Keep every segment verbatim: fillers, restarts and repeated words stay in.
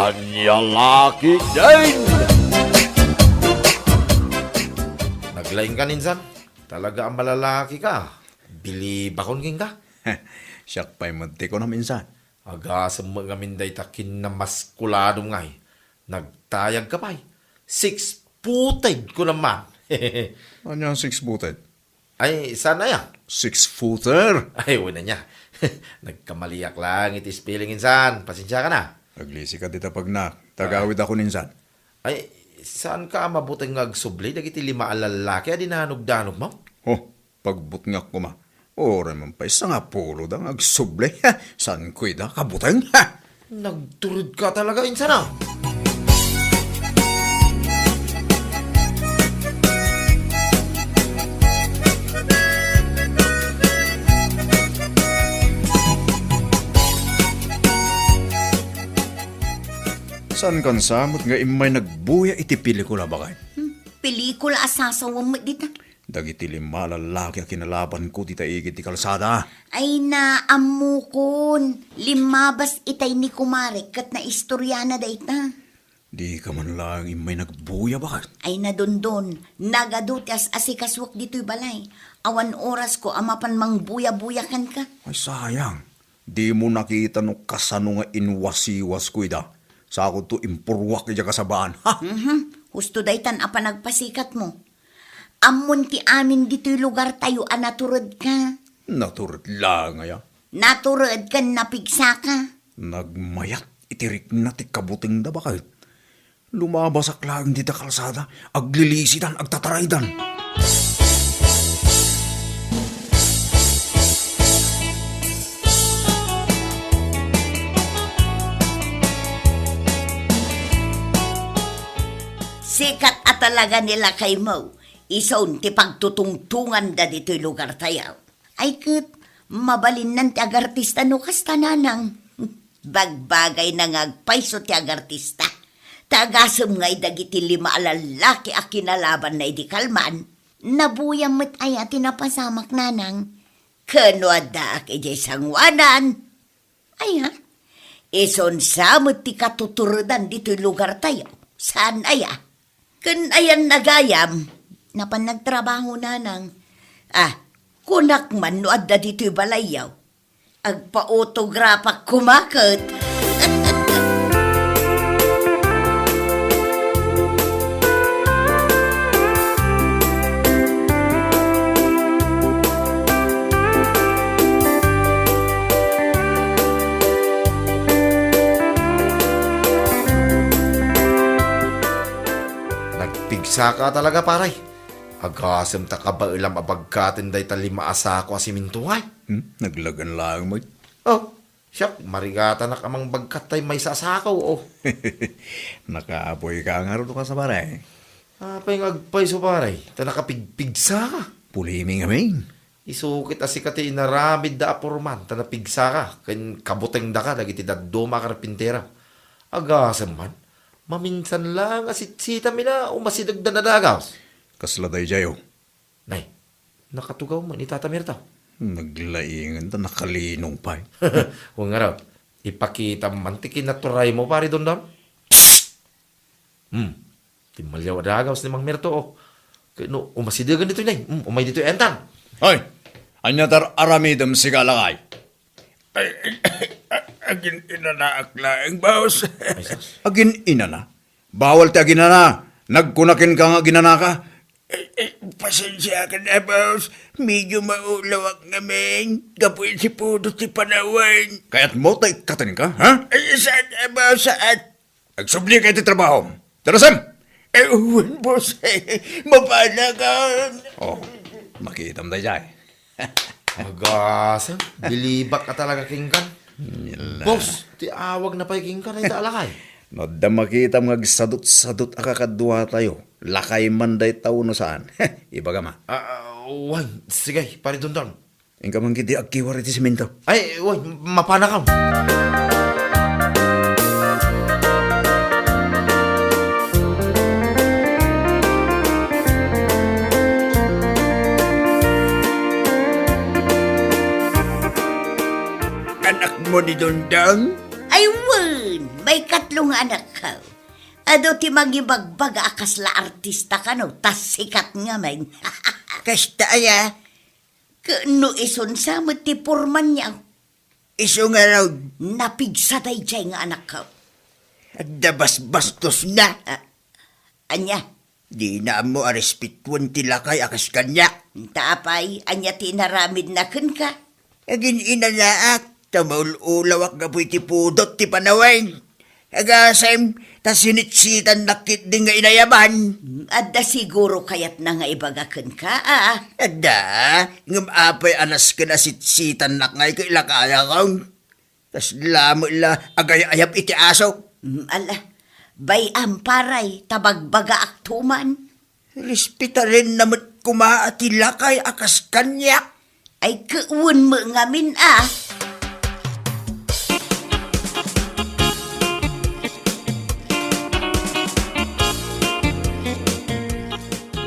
Ania la ketdin? Naglaing ka, insan. Talaga a malalaki ka. Bilibakon kenka. Siak pay met ti kunam, insan. Agasem met ngamin dayta kinnamaskuladom ngay. Nagtayag ka pay. Six-footed ko naman. Ania six-footed? Ay, saan aya? Six-footer? Ay, wen aya. Nagkamaliak lang iti spelling, insan. Pasensiakan a. Aglisi ka dita, pagnak. Tagawid ako, insan. Ay, saanka a mabuteng nga agsubli dagiti lima a lallaki a dinanogdanogmo? Oh, pagbutngak koma. Uray man pay sangapuloda nga agsubli. Saanko ida kabuteng? Nagturedka talaga, insan a. Saankan sa met nga immay nagbuya iti pelikula, baket? Hmm, pelikula a sasawem met dita. Dagiti lima a lallaki a kinalabanko dita igid ti kalsada. Ay, naammokon. Limmabas itay ni kumarek ket naistoriana dayta. Dika man laeng immay nagbuya, baket? Ay, Dondon, nagadu ti as-asikasuak ditoy balay. Awan orasko a mapan mangbuya-buya kenka. Ay, sayang. Dimo nakita no kasano nga inwasiwasko ida. Sakodto impurruak idiay kasabaan. Ha? Mhm. Husto daytan a panagpasikatmo. Ammon ti amin ditoy lugartayo a naturedka. Natured laeng aya? Natured ken napigsaka. Nagmayat iti rikna ti kabutengda, baket. Lumabasak laeng dita kalsada, aglilisidan, agtataraydan. Sikat a talaga ni lakaymo, isun ti pagtutungtunganda ditoy lugartayo. Ay ket, mabalinnan ti agartista no kasta, nanang. Bagbagayna nga agpayso ti agartista. Ta agasem ngay dagiti lima a lallaki a kinalabanna idi kalman. Nabuyam met aya ti napasamak, nanang? Ken no addaak idiay sangoanan. Aya? Isun sa met ti katuturedan ditoy lugartayo. Saan aya? Ken ayan a gayam? Napan nagtrabaho, nanang. Ah, kunak man no adda ditoy balayyo. Agpa-autograph koma ket. Nagpigsaka talaga, pare. Agasem ta kabaelam a bagkaten dayta lima a sako a siminto, ay. Hmm, naglagan laeng met. Oh, siak, marigatanak a mangbagkat tay maysa a sako, oh. Nakaapoy ka ngarud, kasta, pare. Apay nga agpayso, pare, ta nakapigpigsa ka? Pulimi ngamin. Isu ket a sika ti inaramidda a purman, ta napigsa ka, ken kabutengda ka dagiti dadduma a karpintero. Agasem man, maminsan laeng a sitsitami la, umasidegda a dagus. Kasla daydiay, oh. Nay, nakatugaw man ni Tata Mirto. Naglaingen ta nakalinong pay. Wen ngarud, ipakitam man ti kinaturaymo, pare Dondon. Hmm. Timmaliaw a dagus ni Mang Mirto, oh. Ket no, umasidegen ditoy, nay. Hmm, umay ditoy, entang. Hoy! Ania ti ar-aramidem, sika, lakay? Ay, agin-inanaak laeng, boss. Ay, sus. Agin-inana? Bawal ti aginana. Nagkuna kenka nga aginanaka. Eh, eh, pasensiakan a, boss. Medyo maulawak ngamin gapu iti pudos ti panawen. Kayatmo ta ikkatenka, ha? Ay, saan a, boss, saan? Agsubli ka iti trabahom. Darasem! Eh, wen, boss. Mapanakan. Oh, makitam daydiay. Agasem, bilibak ka talaga kenkan. Yala. Boss, ti awagna pay kenka, dayta a lakay. No adda makitam nga agsadut-sadut a kakaduatayo, lakay man dayta wenno saan. Ibagam a. Ah, ah, wen, sige, pare Dondon. Inka man ketdi agkiwar iti semento. Ay, wen, mapanakon. Anakmo ni Dondon? Ay, Wen, maikatlo nga anakko. Adu ti mangibagbaga a kasla artista kano, ta sikat ngamin. Kasta aya? Ket no isunsa met ti pormaniaw. Isu ngarud? Napigsa daydiay nga anakko. Adda basbastosna. Ah, ania? Dina ammo a respetuen ti lakay a kas kaniak. Ta apay, ania ti inaramidna kenka? Agin-inanaak, ta maul-ulawak gapu iti pudot ti panawen. Agasem, ta sinitsitannak ketdi nga inayaban. Adda siguro kayatna nga ibaga kenka, a? Adda, ngem apay a nasken a sitsitannak ngay ket lakayakon? Kasla met la agay-ayab iti aso. Mm, ala, bay-am, paray, ta bagbagaak tuman. Respetarenna met koma ti lakay a kas kaniak. Ay, ket wen met ngamin a.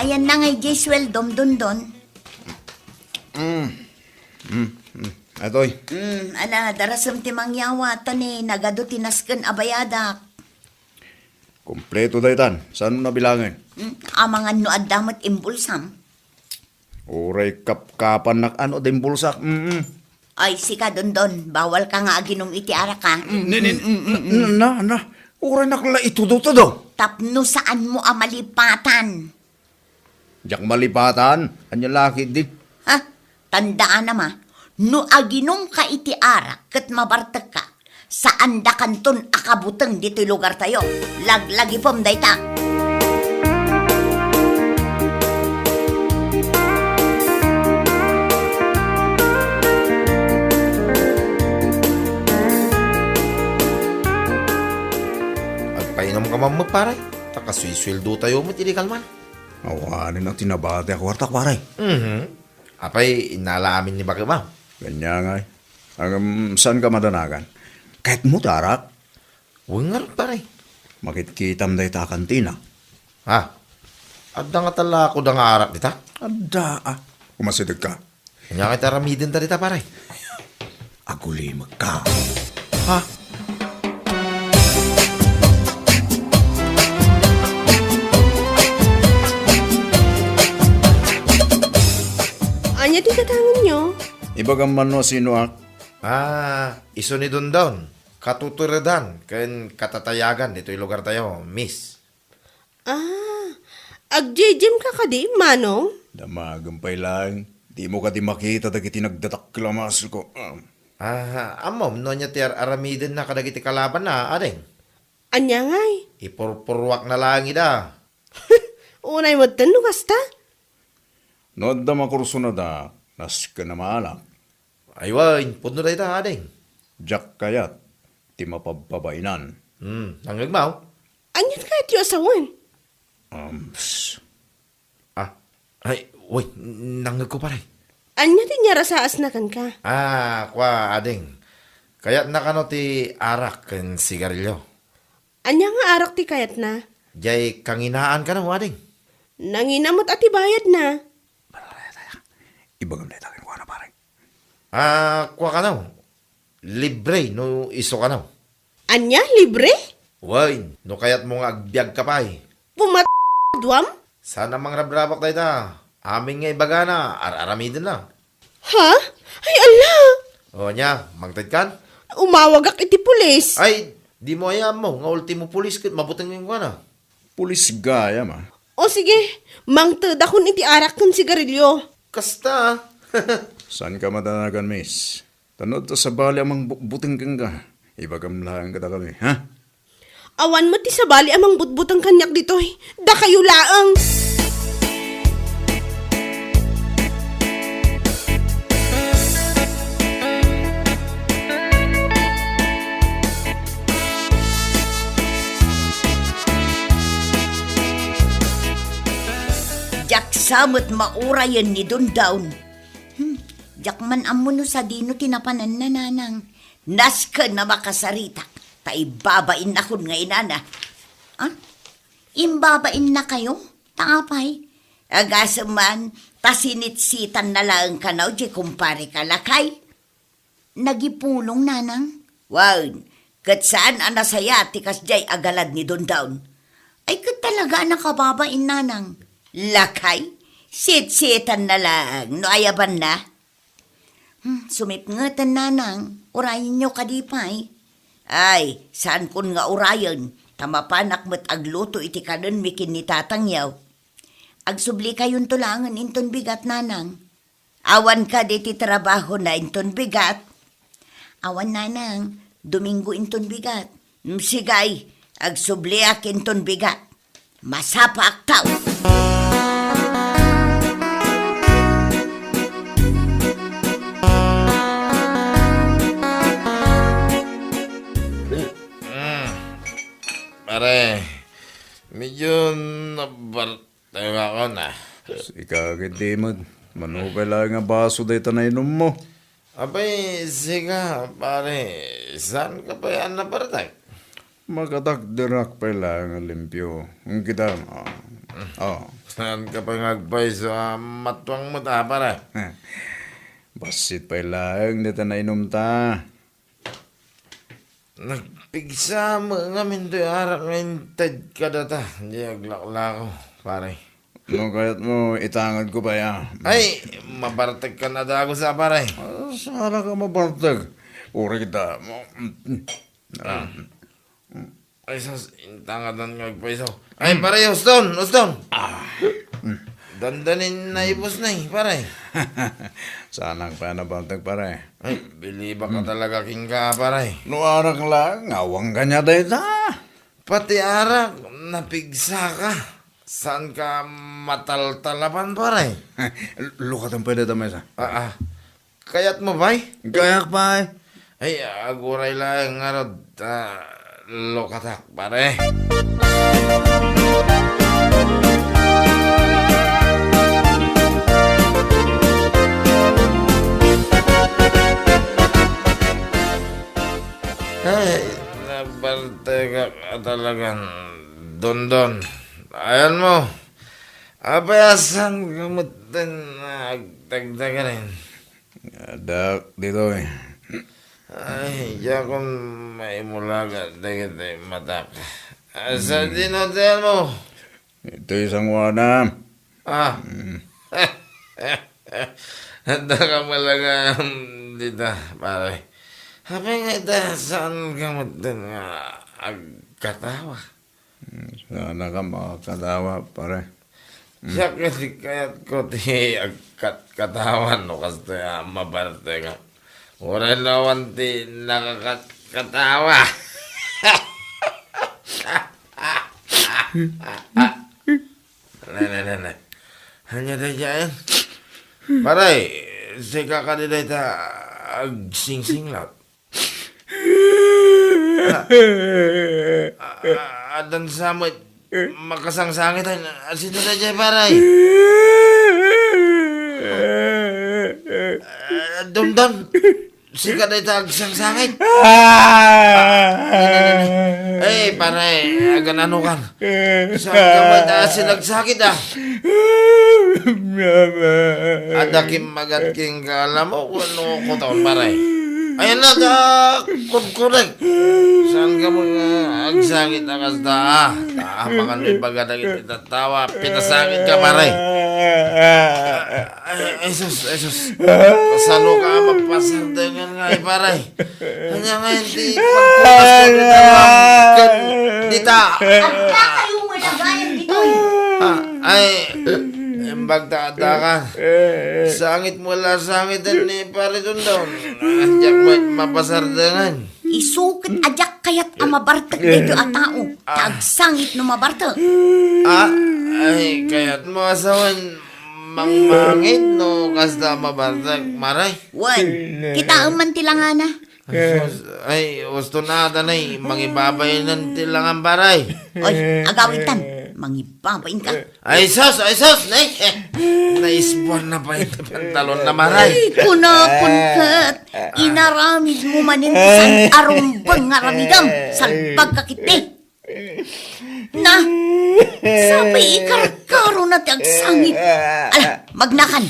Ayanna ngay diay sueldom, Dondon. Mm. Mm. Mm. Atoy. Mm, ala, darasem ti mangyawat, ta ni nagadu ti nasken a bayadak. Kompleto daytan. Saan mo nabilangen? Mm, amangan no adda met imbulsam. Uray kapkapannak ano da imbulsak. Mm-mm. Ay, sika, Dondon, bawal ka nga aginum iti arak, a. Mm, ni, ni, mm, mm, mm. Na, na, na. Uray nak la itudo-tudo. Tapno saan mo a malipatan. Diak malipatan. Ania la ketdi? Ha? Tandaanam a, no aginumka iti arak ket mabartekka, saandakanton a kabuteng ditoy lugartayo. Laglagipem dayta. Agpainumka man met, pare. Ta kasuisueldotayo met idi kalman. Awanen a tinabati a kuartak, pare. Mhm. Apay, innala amin ni bakem a. Ania ngay. Ngem, saanka madanagan? Kayatmo ti arak? Wen ngarud, pare. Makitkitam dayta a kantina. Ha? Adda ngata la kuda nga arak dita? Adda, a. Umasidegka. Ania ngay ti aramidenta dita, pare? Agulimekka. Ha? Ania ti gatangenyo? Ibagam man no sinoak? Ah, isu ni Dondon. Katuturedan ken katatayagan ditoy lugartayo, miss. Ah, agjijimka kadi, Manong? Damagem pay laeng. Dimo kadi makita dagiti nagdadakkel a muscle-ko. Ah. Ah, ammom no ania ti ar-aramidenna kadagiti kalabanna, ading? Ania ngay? Ipurpuruakna laeng ida. Unay metten no kasta? No adda makursunada, nasken a maalak. Ay wen, pudno dayta, ading. Diak kayat ti mapabpabainan. Hmm, nangngegmo? Aniat kayatyo a sawen? Um, psst. Ah, ay, wen, nangngegko, pare. Ania ti inyarasaasna kenka? Ah, kua, ading. Kayatna kano ti arak ken sigarilyo. Ania nga arak ti kayatna? Diay kanginaan kano, ading. Nangina met a ti bayadna. Ibagam dayta kenkuana, pare. Ah, kua kano. Libre no isu kano. Ania, libre? Wen, no kayatmo nga agbiagka pay. Pumat-, duam? Saan a mangrabrabak dayta. Amin nga ibagana, ar-aramidenna. Ha? Ay, ala! O, ania, mangtedkan? Umawagak iti pulis. Ay, dimo aya ammo nga ultimo pulis ket mabuteng kenkuana. Pulis gayam a. O sige, mangtedakon iti arak ken sigarilyo. Kasta. Saanka madanagan, miss? Ta no adda sabali a mangbutbuteng kenka, ibagam laeng kadakami, ha? Awan met ti sabali a mangbutbuteng kaniak ditoy. Dakayo laeng. Diak sa met maurayen ni Dondon. Hmm, diak man ammo no sadino ti napananna, nanang. Nasken a makasaritak, ta ibabain nakon nga inana. Ah? Imbabain nakayo? Ta apay? Agasem man, ta sinitsitan na laeng kanaw di kumpare ka lakay. Nagipulong, nanang? Wen, Ket saan a nasaya ti kasdiay a galad ni Dondon. Ay, ket talaga a nakababain, Nanang. Lakay, sitsitanna laeng no ayabanna. Hmm, sumipngeten, Nanang. Urayenyo kadi pay. Ay, saankon nga urayen, ta mapanak met agluto iti kanenmi ken ni tatangyo. Agsublikayon to laengen inton bigat, Nanang. Awan kadi ti trabahona inton bigat? Awan, Nanang. Domingo inton bigat. Mm, sige, agsubliak inton bigat. Masapaak, tao. Mm. Pare, medyo nabar- Tayo nga kon, ah. Sika ketdi met. Mano pay laeng a baso dayta nainummo? Apay, sika, pare, saanka pay a nabartek? Makatakderak pay laeng a limpio. Ngem kita, ah. Ah. Saanka pay nga agpayso a matuang met, ah, pare? Bassit pay laeng dayta nainumta. Nagpigsa met ngamin toy arak nga inted kadata, di aglaklako, pare. No kayatmo, itangad ko pay, ah. Ay, mabartek ka na dagus, ah, pare. Ah, saan ka mabartek? Uray kita. Ah. Ay, sus, intangadan nga agpayso. Ay, pare, uston, uston. Ah. Dandanin naibus na, eh, pare. Saanak pay a nabartek, pare. Ay, bilibak ka talaga kenka, pare. No arak laeng, awang kaniada dayta. Pati arak, napigsaka. Saanka mataltalaban, pare? Lukaten pay dayta maysa. Ah, ah. Kayatmo pay? Kayak pay. Ay, aguray laeng ngarud, ah, lukatak, pare. Ay, nabartek ka talagan, Dondon. Ayan mo. Apay a saanka metten nga agdagdagarin? Addak ditoy. Ay, diakon maimulaga dagiti matak. Asa ti hotel mo? Itoy sangoanam. Ah. Mm. Adda ka malagam dita, pare. Apay nga ita, saanka metten nga agkatawa? Saanaka makakatawa, pare. Siak kayatko ti agkatkatawa no kastoy a mabartek. Uray no awan ti nakakatkatawa. Ne, ne, ne, ne. Ania daydiay? Pare, sika kadi dayta agsingsinglat? Ah, ah, addan sa met makasangsangit. Ay, sino daydiay, pare? Ah, Dondon, sika dayta agsangsangit. Ah! Ay, pare, agan-ano kan? Saanka met a sinagsakit, ah? Adda kimmagat kenka a lamok wenno kuton, pare? Ayan na, ta, kudkudek. Saanka met nga agsakit a kasta, ah? Ta, amangan ibaga dagiti tattawa, pinasakitka, pare. Ay, ay, sus, ay, sus. Kasano ka mapasardengan nga, ay, pare? Ania nga iti pagkunas ko dita ken dita? Adda kayo nga nagayan ditoy. Ah, ay, imbag ta adda ka. Sangit mo la sangiten ni Pare Dondon. Diak met mapasardengan. Isu ket a diak kayat a mabartek daytoy a tao. Ah. Ta agsangit no mabartek. Ah, ay, kayat mo a sawen mangmangit no kasta mabartek, pare? Wen, kitaem man ti langana. Sus, ay, uston ata, nay, mangibabain ti langan, pare. Oy, agawitan, mangibabain ka. Ay, sus, ay, sus, nay, eh, naisbuan na pay ti pantalon na, pare. Ay, kunakon ket, inaramid mo manen ti saan a rumbeng nga aramidem, salbag ka ketdi. Na, sapay ikarkaro na ti agsangit. Ala, magnakan.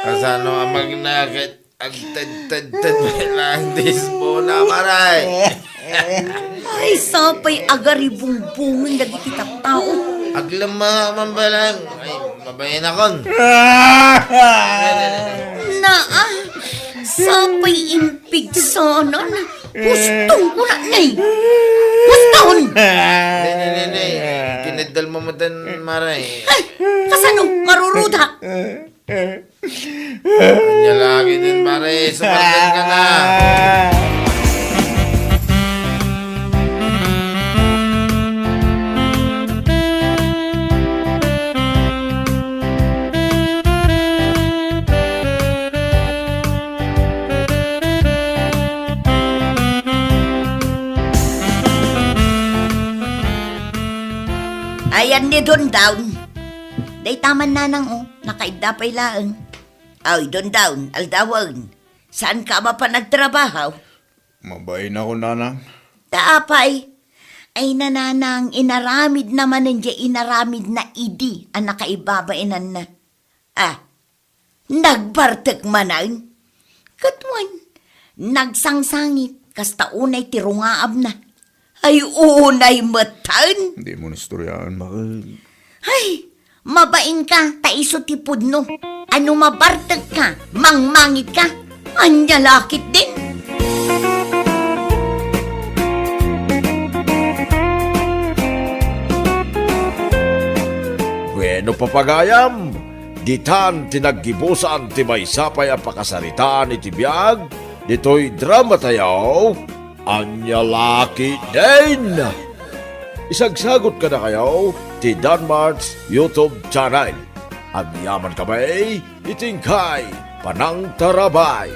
Kasano a magnakan? Agtedtedted lang ti isbona, pare. Ay, sapay agaribungbongen dagiti tattao. Aglemma man balang. Ay, mabainakon. Naa, sapay impigsanan. Hustong ko na, nay. Huston! Ne, ne, ne, ne. Kineddal mo matan, mare. Ay, kasano? Maruruda. Anya lagi din, pare. Sumardeng ka na. Ayan ni Don Down. Dayta man nanang, oh, nakaidda pay laeng. Ay, Don Down, aldawen. Saan ka a mapan agtrabaho? Mabain ako, nanang. Ta apay? Ay, nanang, inaramid na manen di inaramid na idi a nakaibabainanna. Ah, nagbartek manen? Ket wen, nagsangsangit, kasta unay ti rungaabna. Ay, unay metten. Di mo nistoriaan, bakit? Ay, mabain ka, ta isu ti pudno. Ano mabartek ka, mangmangit ka, anya lakit din. Bueno, papagayam, ditan ti naggibusan ti maysa pay a pakasaritaan iti biag ditoy drama tayo, Anya Laki Din. Isagsagot kadakayo ti Danmart's YouTube channel. Agyaman kami iti inkay panangtarabay.